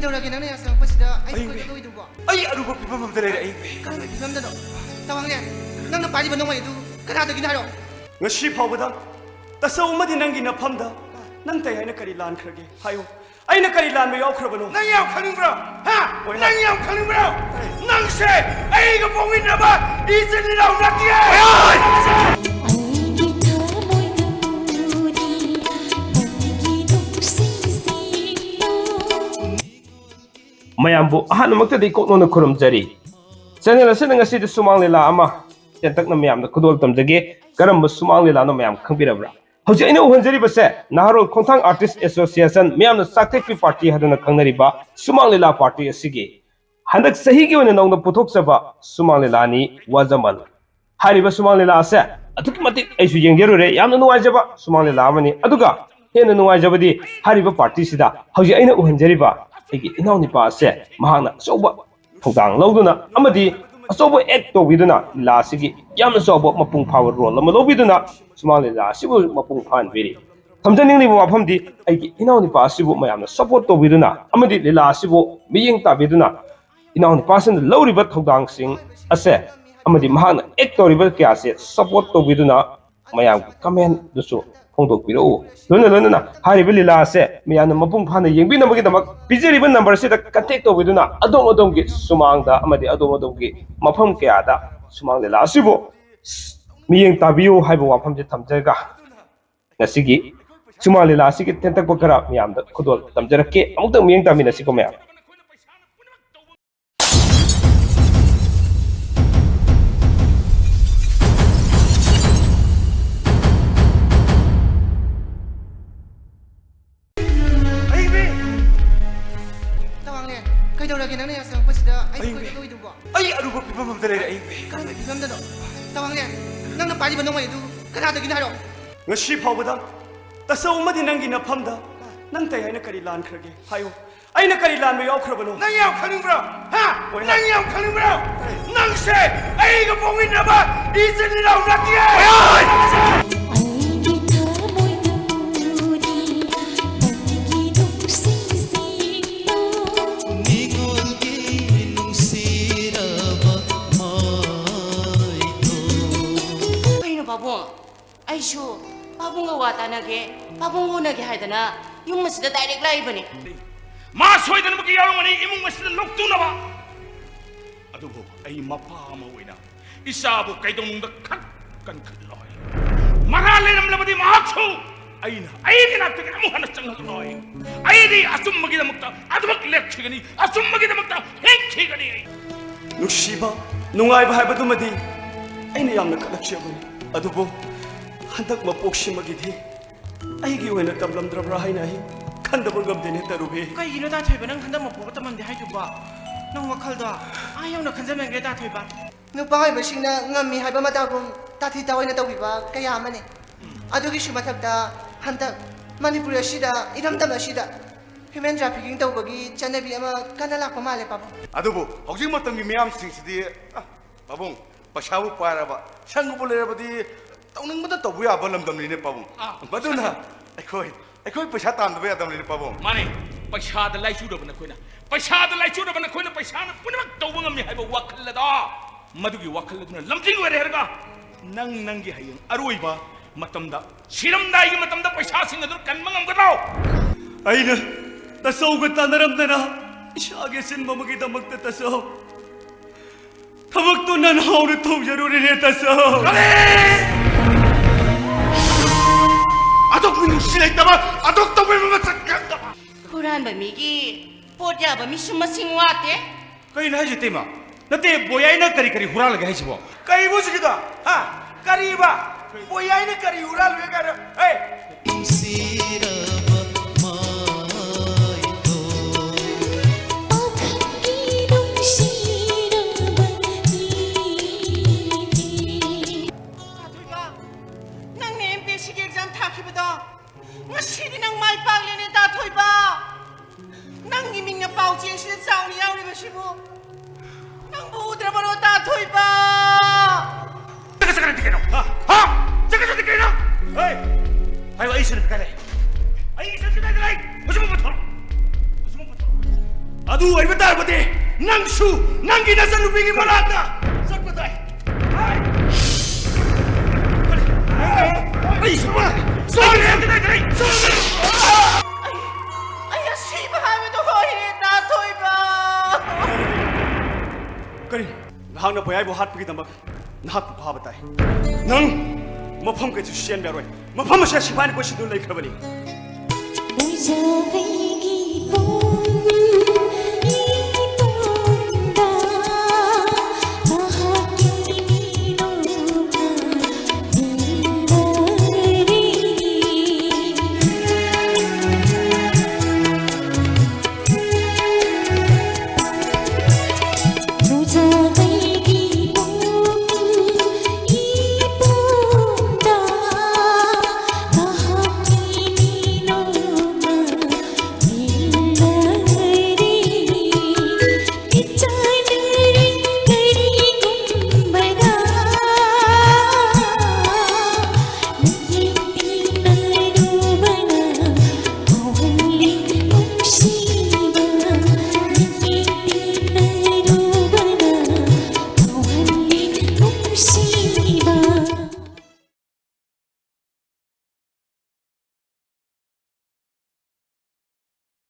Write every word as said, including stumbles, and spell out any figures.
ꯀꯩꯗꯧꯔꯒꯦ ꯅꯪꯅ ꯌꯥꯁꯜꯂꯛꯄꯁꯤꯗ ꯑꯩ ꯑꯩ ꯀꯣꯏꯒꯗꯧꯔꯤꯗꯨꯕꯣ? ꯑꯩ ꯑꯔꯨꯕ ꯐꯤꯕꯝ ꯑꯃꯗ ꯂꯩꯔꯦ꯫ ꯑꯩ ꯀꯔꯝꯕ ꯐꯤꯕꯝꯗꯅꯣ? ꯇꯋꯥꯡꯂꯦꯟ, ꯅꯪꯅ ꯄꯥꯏꯔꯤꯕ ꯅꯣꯡꯃꯩ ꯑꯗꯨ ꯀꯅꯥꯗꯒꯤꯅꯣ ꯍꯥꯏꯔꯣ? ꯉꯁꯤ ꯐꯥꯎꯕꯗ ꯇꯁꯧ ꯑꯃꯗꯤ ꯅꯪꯒꯤ ꯅꯐꯝꯗ ꯅꯪ ꯇꯩ ꯍꯥꯏꯅ ꯀꯔꯤ ꯂꯥꯟꯈ꯭ꯔꯒꯦ? ꯍꯥꯏꯌꯨ꯫ ꯑꯩꯅ ꯀꯔꯤ ꯂꯥꯟꯕ ꯌꯥꯎꯈ꯭ꯔꯕꯅꯣ? ꯅꯪ ꯌꯥꯝ ꯈꯪꯅꯤꯡꯕ꯭ꯔꯣ? ꯍꯥ? ꯍꯣꯏ, ꯍꯣꯏ꯫ ꯅꯪ ꯌꯥꯝ ꯈꯪꯅꯤꯡꯕ꯭ꯔꯣ? ꯍꯣꯏ꯫ ꯅꯪꯁꯦ ꯑꯩꯒ ꯄꯣꯛꯃꯤꯟꯅꯕ ꯏꯆꯤꯟ ꯏꯅꯥꯎ ꯅꯠꯇꯤꯌꯦ! ꯍꯣꯏ, ꯍꯣꯏ꯫ ꯑꯩꯒꯤ ꯊꯃꯣꯏ ꯅꯪꯕꯨꯗꯤ ꯅꯪꯒꯤ ꯅꯨꯡꯁꯤꯁꯤꯡꯗꯣ꯫ ꯃꯌꯥꯝꯕꯨ ꯑꯍꯥꯟꯕꯃꯛꯇꯗꯤ ꯀꯣꯛꯅꯣꯟꯅ ꯈꯨꯔꯨꯝꯖꯔꯤ꯫ ꯆꯦꯅꯦꯜ ꯑꯁꯤꯅ ꯉꯁꯤꯗꯤ ꯁꯨꯃꯥꯡ ꯂꯤꯂꯥ ꯑꯃ ꯇꯦꯟꯇꯛꯅ ꯃꯌꯥꯝꯗ ꯈꯨꯗꯣꯜ ꯇꯝꯖꯒꯦ꯫ ꯀꯔꯝꯕ ꯁꯨꯃꯥꯡ ꯂꯤꯂꯥꯅꯣ ꯃꯌꯥꯝ ꯈꯪꯕꯤꯔꯕ꯭ꯔꯥ? ꯍꯧꯖꯤꯛ ꯑꯩꯅ ꯎꯍꯟꯖꯔꯤꯕꯁꯦ ꯅꯍꯥꯔꯣꯜ ꯈꯣꯡꯊꯥꯡ ꯑꯥꯔꯇꯤꯁ ꯑꯦꯁꯣꯁꯤꯌꯦꯁꯟ, ꯃꯤꯌꯥꯝꯅ ꯆꯥꯛꯊꯦꯛꯄꯤ ꯄꯥꯔꯇꯤ ꯍꯥꯏꯗꯨꯅ ꯈꯪꯅꯔꯤꯕ ꯁꯨꯃꯥꯡ ꯂꯤꯂꯥ ꯄꯥꯔꯇꯤ ꯑꯁꯤꯒꯤ ꯍꯟꯗꯛ ꯆꯍꯤꯒꯤ ꯑꯣꯏꯅ ꯅꯧꯅ ꯄꯨꯊꯣꯛꯆꯕ ꯁꯨꯃꯥꯡ ꯂꯤꯂꯥꯅꯤ ꯋꯥꯖꯃꯟ꯫ ꯍꯥꯏꯔꯤꯕ ꯁꯨꯃꯥꯡ ꯂꯤꯂꯥ ꯑꯁꯦ ꯑꯗꯨꯛꯀꯤ ꯃꯇꯤꯛ ꯑꯩꯁꯨ ꯌꯦꯡꯖꯔꯨꯔꯦ, ꯌꯥꯝꯅ ꯅꯨꯡꯉꯥꯏꯖꯕ ꯁꯨꯃꯥꯡ ꯂꯤꯂꯥ ꯑꯃꯅꯤ꯫ ꯑꯗꯨꯒ ꯍꯦꯟꯅ ꯅꯨꯡꯉꯥꯏꯖꯕꯗꯤ ꯍꯥꯏꯔꯤꯕ ꯄꯥꯔꯇꯤꯁꯤꯗ ꯍꯧꯖꯤꯛ ꯑꯩꯅ ꯎꯍꯟꯖꯔꯤꯕ ꯑꯩꯒꯤ ꯏꯅꯥꯎꯅꯨꯄꯥ ꯑꯁꯦ ꯃꯍꯥꯛꯅ ꯑꯆꯧꯕ ꯊꯧꯗꯥꯡ ꯂꯧꯗꯨꯅ ꯑꯃꯗꯤ ꯑꯆꯧꯕ ꯑꯦꯛ ꯇꯧꯕꯤꯗꯨꯅ ꯂꯤꯂꯥ ꯑꯁꯤꯒꯤ ꯌꯥꯝꯅ ꯆꯥꯎꯕ ꯃꯄꯨꯡ ꯐꯥꯕ ꯔꯣꯜ ꯑꯃ ꯂꯧꯕꯤꯗꯨꯅ ꯁꯨꯃꯥꯡ ꯂꯤꯂꯥ ꯑꯁꯤꯕꯨ ꯃꯄꯨꯡ ꯐꯥꯍꯟꯕꯤꯔꯤ꯫ ꯊꯝꯖꯅꯤꯡꯂꯤꯕ ꯋꯥꯐꯝꯗꯤ ꯑꯩꯒꯤ ꯏꯅꯥꯎꯅꯨꯄꯥ ꯑꯁꯤꯕꯨ ꯃꯌꯥꯝꯅ ꯁꯞꯄꯣꯔꯠ ꯇꯧꯕꯤꯗꯨꯅ ꯑꯃꯗꯤ ꯂꯤꯂꯥ ꯑꯁꯤꯕꯨ ꯃꯤꯠꯌꯦꯡ ꯇꯥꯕꯤꯗꯨꯅ ꯏꯅꯥꯎꯅꯨꯄꯥꯁꯤꯡꯅ ꯂꯧꯔꯤꯕ ꯊꯧꯗꯥꯡꯁꯤꯡ ꯑꯁꯦ ꯑꯃꯗꯤ ꯃꯍꯥꯛꯅ ꯑꯦꯛ ꯇꯧꯔꯤꯕ ꯀꯌꯥꯁꯦ ꯁꯞꯄꯣꯔꯠ ꯇꯧꯕꯤꯗꯨꯅ ꯃꯌꯥꯝꯒꯤ ꯀꯃꯦꯟꯗꯁꯨ ꯐꯣꯡꯗꯣꯛꯄꯤꯔꯛꯎ꯫ ꯂꯣꯏꯅ ꯂꯣꯏꯅꯅ ꯍꯥꯏꯔꯤꯕ ꯂꯤꯂꯥ ꯑꯁꯦ ꯃꯌꯥꯝꯅ ꯃꯄꯨꯡ ꯐꯥꯅ ꯌꯦꯡꯕꯤꯅꯕꯒꯤꯗꯃꯛ ꯄꯤꯖꯔꯤꯕ ꯅꯝꯕꯔꯁꯤꯗ ꯀꯟꯇꯦꯛ ꯇꯧꯕꯤꯗꯨꯅ ꯑꯗꯣꯝ ꯑꯗꯣꯝꯒꯤ ꯁꯨꯃꯥꯡꯗ ꯑꯃꯗꯤ ꯑꯗꯣꯝ ꯑꯗꯣꯝꯒꯤ ꯃꯐꯝ ꯀꯌꯥꯗ ꯁꯨꯃꯥꯡ ꯂꯤꯂꯥ ꯑꯁꯤꯕꯨ ꯃꯤꯠꯌꯦꯡ ꯇꯥꯕꯤꯌꯨ ꯍꯥꯏꯕ ꯋꯥꯐꯝꯁꯦ ꯊꯝꯖꯔꯒ ꯉꯁꯤꯒꯤ ꯁꯨꯃꯥꯡ ꯂꯤꯂꯥ ꯑꯁꯤꯒꯤ ꯇꯦꯟꯇꯛꯄ ꯈꯔ ꯃꯌꯥꯝꯗ ꯈꯨꯗꯣꯜ ꯇꯝꯖꯔꯛꯀꯦ꯫ ꯑꯃꯨꯛꯇꯪ ꯃꯤꯠꯌꯦꯡ ꯇꯥꯃꯤꯟꯅꯁꯤꯀꯣ ꯃꯌꯥꯝ꯫ ꯑꯩ ꯃꯤ! ꯇꯋꯥꯡꯂꯦꯟ, ꯀꯩꯗꯧꯔꯒꯦ ꯅꯪꯅ ꯌꯥꯁꯜꯂꯛꯄꯁꯤꯗ ꯑꯩ ꯑꯩ ꯀꯣꯏꯒꯗꯧꯔꯤꯗꯨꯕꯣ? ꯑꯩ ꯑꯔꯨꯕ ꯐꯤꯕꯝ ꯑꯃꯗ ꯂꯩꯔꯦ꯫ ꯑꯩ ꯀꯔꯝꯕ ꯐꯤꯕꯝꯗꯅꯣ? ꯇꯋꯥꯡꯂꯦꯟ, ꯅꯪꯅ ꯄꯥꯏꯔꯤꯕ ꯅꯣꯡꯃꯩ ꯑꯗꯨ ꯀꯅꯥꯗꯒꯤꯅꯣ ꯍꯥꯏꯔꯣ? ꯉꯁꯤ ꯐꯥꯎꯕꯗ ꯇꯁꯧ ꯑꯃꯗꯤ ꯅꯪꯒꯤ ꯅꯐꯝꯗ ꯅꯪ ꯇꯩ ꯍꯥꯏꯅ ꯀꯔꯤ ꯂꯥꯟꯈ꯭ꯔꯒꯦ? ꯍꯥꯏꯌꯨ꯫ ꯑꯩꯅ ꯀꯔꯤ ꯂꯥꯟꯕ ꯌꯥꯎꯈ꯭ꯔꯕꯅꯣ? ꯅꯪ ꯌꯥꯝ ꯈꯪꯅꯤꯡꯕ꯭ꯔꯣ? ꯍꯥ? ꯍꯣꯏ, ꯍꯣꯏ꯫ ꯅꯪ ꯌꯥꯝ ꯈꯪꯅꯤꯡꯕ꯭ꯔꯣ? ꯍꯣꯏ꯫ ꯅꯪꯁꯦ ꯑꯩꯒ ꯄꯣꯛꯃꯤꯟꯅꯕ ꯏꯆꯤꯟ ꯏꯅꯥꯎ ꯅꯠꯇꯤꯌꯦ! ꯍꯣꯏ, ꯍꯣꯏ꯫ ꯑꯩꯒꯤ ꯊꯃꯣꯏ ꯅꯪꯕꯨꯗꯤ ꯅꯪꯒꯤ ꯅꯨꯡꯁꯤꯁꯤꯡꯗꯣ꯫ ꯄꯥꯕꯨꯡ ꯎꯅꯒꯦ ꯍꯥꯏꯗꯅ ꯌꯨꯝ ꯑꯁꯤꯗ ꯗꯥꯏꯔꯦꯛ ꯂꯥꯛꯏꯕꯅꯤ꯫ ꯃꯥ ꯁꯣꯏꯗꯅꯃꯛꯀꯤ ꯌꯥꯎꯔꯝꯒꯅꯤ ꯏꯃꯨꯡ ꯑꯁꯤꯗ ꯂꯧꯇꯨꯅꯕ꯫ ꯑꯗꯨꯕꯨ ꯑꯩ ꯃꯄꯥ ꯑꯃ ꯑꯣꯏꯅ ꯏꯆꯥꯕꯨ ꯀꯩꯗꯧꯅꯨꯡꯗ ꯈꯛ ꯀꯟꯈꯠꯂꯣꯏ꯫ ꯃꯔꯥꯜ ꯂꯩꯔꯝꯂꯕꯗꯤ ꯃꯍꯥꯛꯁꯨ ꯑꯩꯅ ꯑꯩꯒꯤ ꯅꯥꯛꯇꯒꯤ ꯑꯃꯨꯛ ꯍꯟꯅ ꯆꯪꯍꯜꯂꯣꯏ꯫ ꯑꯩꯗꯤ ꯑꯆꯨꯝꯕꯒꯤꯗꯃꯛꯇ ꯑꯗꯨꯃꯛ ꯂꯦꯞꯈꯤꯒꯅꯤ, ꯑꯆꯨꯝꯕꯒꯤꯗꯃꯛꯇ ꯍꯤꯡꯈꯤꯒꯅꯤ ꯑꯩ꯫ ꯅꯨꯡꯁꯤꯕ, ꯅꯨꯡꯉꯥꯏꯕ ꯍꯥꯏꯕꯗꯨꯃꯗꯤ ꯑꯩꯅ ꯌꯥꯝꯅ ꯀꯜꯂꯛꯆꯕꯅꯤ꯫ ꯑꯗꯨꯕꯨ ꯍꯟꯗꯛ ꯃꯄꯣꯛꯁꯤꯃꯒꯤꯗꯤ ꯑꯩꯒꯤ ꯑꯣꯏꯅ ꯇꯝꯂꯝꯗ꯭ꯔꯕ꯭ꯔꯥ ꯍꯥꯏꯅ ꯑꯩ ꯈꯟꯗꯕ ꯉꯝꯗꯦꯅꯦ, ꯇꯔꯨꯕꯤ꯫ ꯀꯩꯒꯤꯅꯣ ꯇꯥꯊꯣꯏꯕ, ꯅꯪ ꯍꯟꯗꯛ ꯃꯄꯣꯛꯀ ꯇꯝꯃꯝꯗꯦ ꯍꯥꯏꯗꯨꯕꯣ? ꯅꯪ ꯋꯥꯈꯜꯗꯣ ꯑꯥ ꯌꯧꯅ ꯈꯟꯖꯟꯃꯟꯈ꯭ꯔꯦ, ꯇꯥꯊꯣꯏꯕ꯫ ꯅꯨꯄꯥ ꯑꯣꯏꯕꯁꯤꯡꯅ ꯉꯝꯃꯤ ꯍꯥꯏꯕ ꯃꯇꯥꯒꯨꯝ ꯇꯥꯊꯤ ꯇꯥꯑꯣꯏꯅ ꯇꯧꯕꯤꯕ ꯀꯌꯥ ꯑꯃꯅꯤ꯫ ꯑꯗꯨꯒꯤꯁꯨ ꯃꯊꯛꯇ ꯍꯟꯗꯛ ꯃꯅꯤꯄꯨꯔ ꯑꯁꯤꯗ, ꯏꯔꯝꯗꯝ ꯑꯁꯤꯗ human trafficking ꯇꯧꯕꯒꯤ ꯆꯠꯅꯕꯤ ꯑꯃ ꯀꯟꯅ ꯂꯥꯛꯄ ꯃꯥꯜꯂꯦ, ꯄꯥꯕꯨꯡ꯫ ꯑꯗꯨꯕꯨ ꯍꯧꯖꯤꯛ ꯃꯇꯝꯒꯤ ꯃꯤꯌꯥꯝꯁꯤꯡꯁꯤꯗꯤ, ꯑ, ꯄꯥꯕꯨꯡ, ꯄꯩꯁꯥꯕꯨ ꯄꯥꯏꯔꯕ, ꯁꯪꯒꯕꯨ ꯂꯩꯔꯕꯗꯤ ꯇꯧꯅꯤꯡꯕꯗ ꯇꯧꯕ ꯌꯥꯕ ꯂꯝꯗꯝꯅꯤꯅꯦ, ꯄꯥꯕꯨꯡ꯫ ꯑꯥ, ꯃꯗꯨꯅ ꯄꯩꯁꯥ꯫ ꯑꯩꯈꯣꯏ, ꯑꯩꯈꯣꯏ ꯄꯩꯁꯥ ꯇꯥꯟꯗꯕ ꯌꯥꯗꯕꯅꯤꯅꯦ, ꯄꯥꯕꯨꯡ꯫ ꯃꯥꯅꯦ, ꯄꯩꯁꯥꯗ ꯂꯥꯏꯆꯨꯔꯕ ꯅꯈꯣꯏꯅ, ꯄꯩꯁꯥꯗ ꯂꯥꯏꯆꯨꯔꯕ ꯅꯈꯣꯏꯅ ꯄꯩꯁꯥꯅ ꯄꯨꯝꯅꯃꯛ ꯇꯧꯕ ꯉꯝꯃꯤ ꯍꯥꯏꯕ ꯋꯥꯈꯜ ꯑꯗꯣ, ꯃꯗꯨꯒꯤ ꯋꯥꯈꯜ ꯑꯗꯨꯅ ꯂꯝꯖꯤꯡ ꯑꯣꯏꯔꯦ ꯍꯥꯏꯔꯒ, ꯅꯪ ꯅꯪꯒꯤ ꯍꯌꯦꯡ ꯑꯔꯣꯏꯕ ꯃꯇꯝꯗ, ꯁꯤꯔꯝꯗꯥꯏꯒꯤ ꯃꯇꯝꯗ ꯄꯩꯁꯥꯁꯤꯡ ꯑꯗꯨ ꯀꯟꯕ ꯉꯝꯒꯗ꯭ꯔꯣ? ꯑꯩꯅ ꯇꯥꯆꯧꯒ ꯇꯥꯟꯅꯔꯝꯗꯅ ꯏꯁꯥꯒꯤ ꯑꯁꯤꯟꯕ ꯑꯃꯒꯤꯗꯃꯛꯇ, ꯇꯥꯆꯧ, ꯊꯕꯛꯇꯨ ꯅꯅꯥꯎꯅ ꯇꯧꯖꯔꯨꯔꯦꯅꯦ, ꯇꯥꯆꯧ꯫ ꯀꯔꯤ? ꯑꯗꯨꯛ ꯃꯤꯅꯨꯡꯁꯤ ꯂꯩꯇꯕ, ꯑꯗꯨꯛ ꯇꯧꯕꯤꯕ ꯃꯁꯛ ꯈꯪꯗꯕ꯫ ꯍꯨꯔꯥꯟꯕ ꯃꯤꯒꯤ ꯄꯣꯠ ꯌꯥꯕ ꯃꯤꯁꯨ ꯃꯁꯤꯡ ꯋꯥꯠꯇꯦ꯫ ꯀꯩꯅꯣ ꯍꯥꯏꯁꯦ, ꯏꯇꯩꯃ? ꯅꯠꯇꯦ, ꯕꯣꯌꯥꯏꯅ ꯀꯔꯤ ꯀꯔꯤ ꯍꯨꯔꯥꯜꯂꯒꯦ ꯍꯥꯏꯁꯤꯕꯣ? ꯀꯔꯤꯕꯨ ꯍꯧꯖꯤꯛꯀꯤꯗꯣ? ꯍꯥ? ꯀꯔꯤꯕ? ꯕꯣꯌꯥꯏꯅ ꯀꯔꯤ ꯍꯨꯔꯥꯜꯂꯨꯒꯦ ꯀꯥꯏꯅ? ꯍꯦ! ꯅꯨꯡꯁꯤꯔꯕ ꯃꯥꯏꯗꯣ꯫ ꯅꯨꯡꯁꯤꯔꯕ ꯃꯤꯗꯤ꯫ ꯇꯥꯊꯣꯏꯕ, ꯅꯪꯅ M P S C ꯒꯤ exam ꯊꯥꯈꯤꯕꯗꯣ, ꯉꯁꯤꯗꯤ ꯅꯪ ꯃꯥꯏ ꯄꯥꯛꯂꯦꯅꯦ, ꯇꯥꯊꯣꯏꯕ꯫ ꯅꯪꯒꯤ ꯃꯤꯡꯅ ꯄꯥꯎ ꯆꯦꯁꯤꯗ ꯆꯥꯎꯅ ꯌꯥꯎꯔꯤꯕꯁꯤꯕꯨ ꯅꯪꯕꯨ ꯎꯗ꯭ꯔꯕꯔꯣ, ꯇꯥꯊꯣꯏꯕ? ꯆꯠꯀ ꯆꯠꯀꯅꯤ ꯀꯩꯅꯣ? ꯍꯥ? ꯍꯥ? ꯆꯠꯀ ꯆꯠꯀꯅꯤ ꯀꯩꯅꯣ? ꯍꯦ! ꯍꯥꯏꯌꯣ, ꯑꯩ ꯁꯤꯅ ꯀꯗꯥꯏ ꯂꯩ? ꯑꯩꯒꯤ ꯏꯆꯟ ꯀꯗꯥꯏꯗ ꯂꯩ? ꯍꯧꯖꯤꯛꯃꯛ ꯄꯨꯊꯣꯔꯛꯑꯣ! ꯍꯧꯖꯤꯛꯃꯛ ꯄꯨꯊꯣꯔꯛꯑꯣ! ꯑꯗꯨ ꯑꯣꯏꯕ ꯇꯥꯔꯕꯗꯤ ꯅꯪꯁꯨ ꯅꯪꯒꯤ ꯅꯆꯟꯅꯨꯄꯤꯒꯤ ꯃꯅꯥꯛꯇ ꯆꯠꯄ ꯇꯥꯏ꯫ ꯍꯥꯏ! ꯑꯩ ꯑꯩ ꯑꯁꯤꯕ ꯍꯥꯏꯕꯗꯨ ꯑꯣꯏꯔꯦ, ꯇꯥꯊꯣꯏꯕ꯫ ꯀꯔꯤ? ꯅꯍꯥꯛꯅ ꯕꯌꯥꯏꯕꯨ ꯍꯥꯠꯄꯒꯤꯗꯃꯛ ꯅꯍꯥꯛꯄꯨ ꯐꯥꯕ ꯇꯥꯏ꯫ ꯅꯪ ꯃꯐꯝ ꯀꯩꯁꯨ ꯆꯦꯟꯕ ꯌꯥꯔꯣꯏ꯫ ꯃꯐꯝ ꯑꯁꯤꯗ ꯁꯤꯐꯥꯏꯅ ꯀꯣꯏꯁꯤꯟꯗꯨꯅ ꯂꯩꯈ꯭ꯔꯕꯅꯤ꯫ ꯅꯨꯡꯖꯥꯎ ꯀꯩ